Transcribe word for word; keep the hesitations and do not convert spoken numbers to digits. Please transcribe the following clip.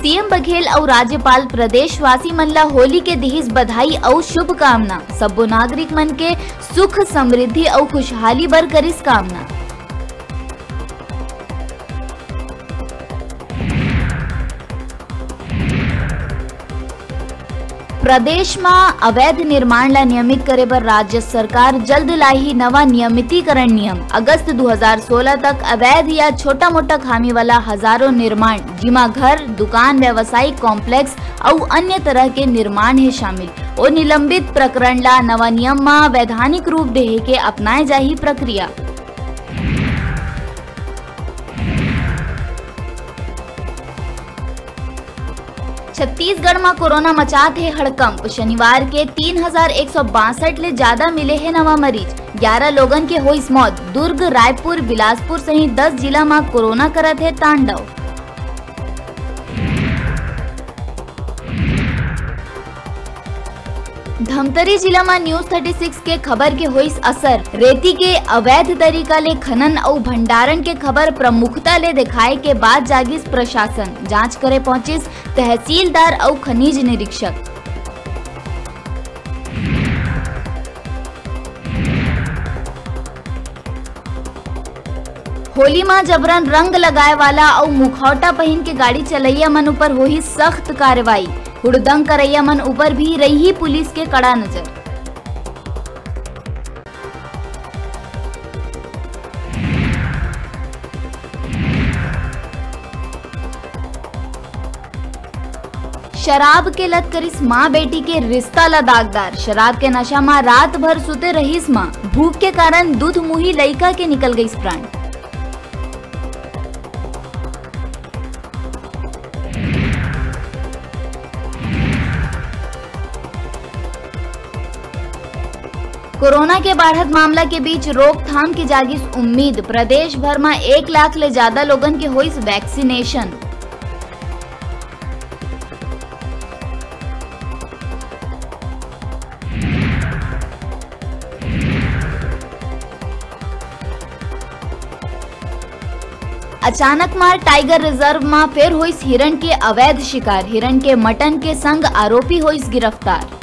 CM Baghel अउ राज्यपाल प्रदेशवासी मन ला होली के दिहिस बधाई अउ शुभकामना। सब्बो नागरिक मन के सुख, समृद्धि अउ खुशहाली बर करिस कामना। प्रदेश म अवैध निर्माण ला नियमित करे बर राज्य सरकार जल्द लाही नवा नियमितीकरण नियम। अगस्त दू हजार सोलह तक अवैध या छोटा-मोटा खामी वाला हजारों निर्माण, जिमा घर, दुकान, व्यावसायिक कॉम्प्लेक्स अउ अन्य तरह के निर्माण हे शामिल। ओ निलंबित प्रकरण ला नवा नियम म वैधानिक रूप देहे के अपनाए जाही प्रक्रिया। छत्तीसगढ़ म कोरोना मचात हे हड़कंप। शनिवार के तीन हजार एक सौ बासठ ले जादा मिले हे नवा मरीज। ग्यारह लोगन के होइस मौत। दुर्ग, रायपुर, बिलासपुर सहित दस जिला म कोरोना करत हे तांडव। धमतरी जिला म News thirty six के खबर के होइस असर। रेती के अवैध तरीका ले खनन अउ भंडारण के खबर प्रमुखता ले देखाए के बाद जागिस प्रशासन। जांच करे पहुंचिस तहसीलदार अउ खनिज निरीक्षक। होली म जबरन रंग लगाए वाला अउ मुखौटा पहिन के गाड़ी चलइया मन ऊपर होही सख्त कार्रवाई। हुड़दंग करइया मन ऊपर भी रही पुलिस के कड़ा नजर। शराब के लत करिस माँ बेटी के रिश्ता ला दागदार। शराब के नशा म रात भर सुते रहिस माँ। भूख के कारण दूध मुही लइका के निकल गइस प्राण। कोरोना के बाढ़त मामला के बीच रोकथाम के जागिस उम्मीद। प्रदेश भर म एक लाख ले जादा लोगन के होइस वैक्सीनेशन। अचानक मार टाइगर रिजर्व म फेर होइस हिरण के अवैध शिकार। हिरण के मटन के संग आरोपी होइस गिरफ्तार।